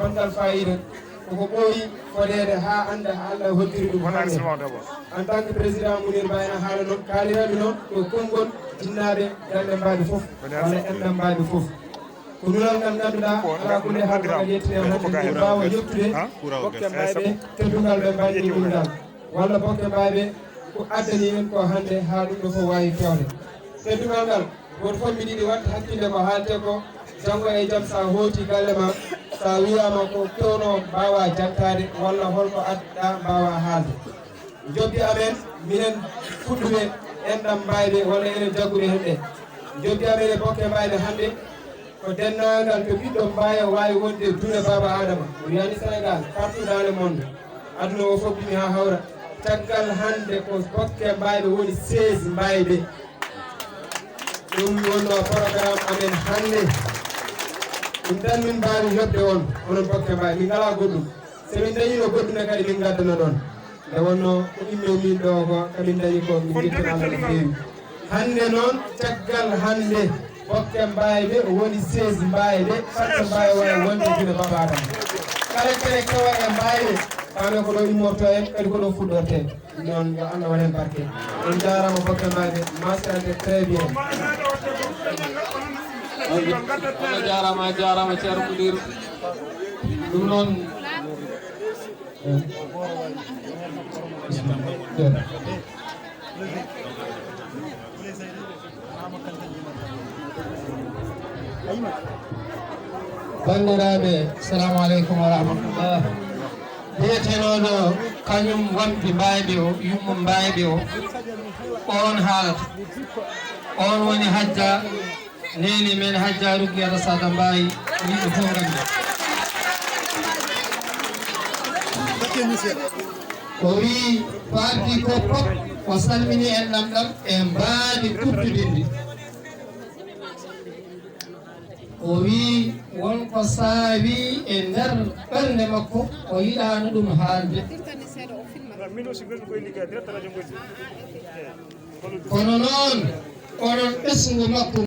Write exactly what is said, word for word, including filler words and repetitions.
Banngal faayiida, koko ɓooyi fodeede haa annda haa Allah hoddiri ɗum hannde. En tant que président Mounir Ba ena haala noon, kaalirami noon ko konngol jinnaaɓe Gannde Mbaayɓe fof, walla enɗam Mbaayɓe fof. Ko nulal ngal ngannduɗaa, alaa kulli haal, ko ngal yettine hannde, en mbaawa yettude Bokke Mbaayɓe teddungal ɓe mbaɗi min ngal, walla Bokke Mbaayɓe ko addani en ko hannde haa ɗum ɗo fof waawi feewde. Teddungal ngal, gooto fof mbiɗa yiɗi waɗde hakkille ko haalte ko, janngo e jam so a hooti galle ma, so a wiyaama ko kewno mbaawa jantaade, walla holko adda mbaawa haalde. Jobdi amen, minen fuɗɗuɓe enɗam Mbaayɓe, walla enen jagguɓe heen ɓe. Jobdi amen e Bokke Mbaayɓe hannde, ko denndaangal to ɓiɗɗo Mbaaya waawi wonde duna Baaba Aadama. O wiyani Sénégal, partout dans le monde. Aduna o fof bimi haa hawra. Caggal hannde ko Bokke Mbaayɓe woni seize Mbaayɓe. Ɗum wonno programme amen hannde. Ɗum tan min mbaawi yoɓde on, onon Bokke Mbaayɓe. Min ngalaa goɗɗum. So min dañiino goɗɗum ne kadi min ngaddana ɗon. Nde wonno ko ɗum min min ɗo ko kamin dañi ko min njettina Allah no feewi. Hannde noon, caggal hannde, Bokke Mbaayɓe woni seize Mbaayɓe, Bokke Mbaayɓe woni wonde gila Baaba Aadama. Kala kene kewa e Mbaayɓe, faame ko ɗo immorto en, kadi ko ɗo fuɗɗorte. Noon yo Allah waɗ en barke. On jaaraama Bokke Mbaayɓe, maskarate très bien. On jaaraama, a jaaraama Ceerno Munir. Ɗum noon, Banndiraaɓe, salamu aleykum wa rahmatullah. Biyetenooɗo kañum wonɓe Mbaayɓe o, yumma Mbaayɓe o, on haalata. On woni Hajja, neene men Hajja Rugiyata Sada Mbaay, yimɓe fof nganndi. O wii parti ko pop, o salmini enɗam ɗam e mbaadi kuttudinndi. O wii won ko saawi e nder ɓernde makko, o yiɗaano ɗum haalde. Kono noon, onon ɓesngu makko